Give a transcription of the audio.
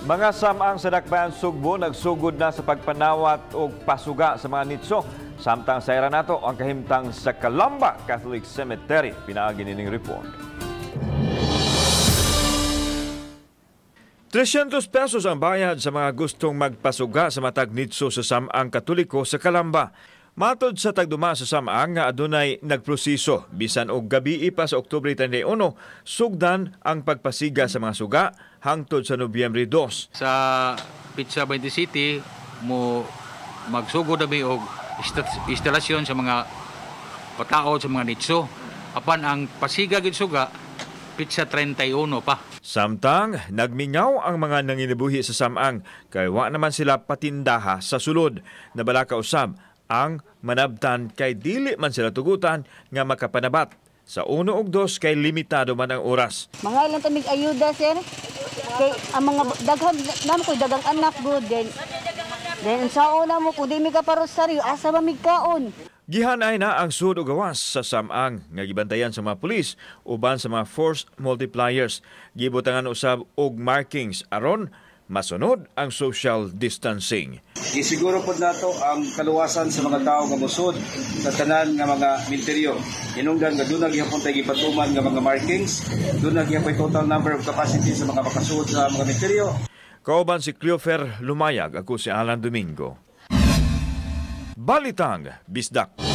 Mga samang sa Dakbayan Sugbo nagsugod na sa pagpanawat og pasuga sa mga nitso. Samtang sayran nato ang kahimtang sa Calamba Catholic Cemetery. Pinaagi nining report. 300 pesos ang bayad sa mga gustong magpasuga sa matag nitso sa Samang Katoliko sa Calamba. Matod sa tagduma sa Samang nga adunay nagproseso bisan og gabi pa sa Oktubre 31, sugdan ang pagpasiga sa mga suga hangtod sa Nobyembre 2. Sa Pizza 20 City mo magsugod na og instalasyon sa mga pataod sa mga nitso. Apan ang pasiga gid suga Pizza 31 pa. Samtang nagmingaw ang mga nanginibuhi sa Samang kay wa naman sila patindaha sa sulod. Nabalaka usab ang manabtan kay dili man sila tugutan nga makapanabat. Sa 1 ug 2 kay limitado man ang oras. Mga ilang tamig ayuda, sir. Kay ang mga daghan namo koy dagang anak gud then sa una mo kung di mi ka parosaryo, asa ba mig kaon? Gihanay na ang sud ug gawas sa Samang nga gibantayan sa mga pulis uban sa mga force multipliers. Gibutangan usab og markings aron masunod ang social distancing. Gisiguro pod nato ang kaluwasan sa mga tawo nga mosud sa tanan nga mga minteryo. Hinungdan nga duna gihapon tay gipatuman nga mga markings, duna gihapon total number of capacity sa mga makasud sa mga minteryo. Kauban si Cleofer Lumayag, ako si Alan Domingo. Balitang Bisdak.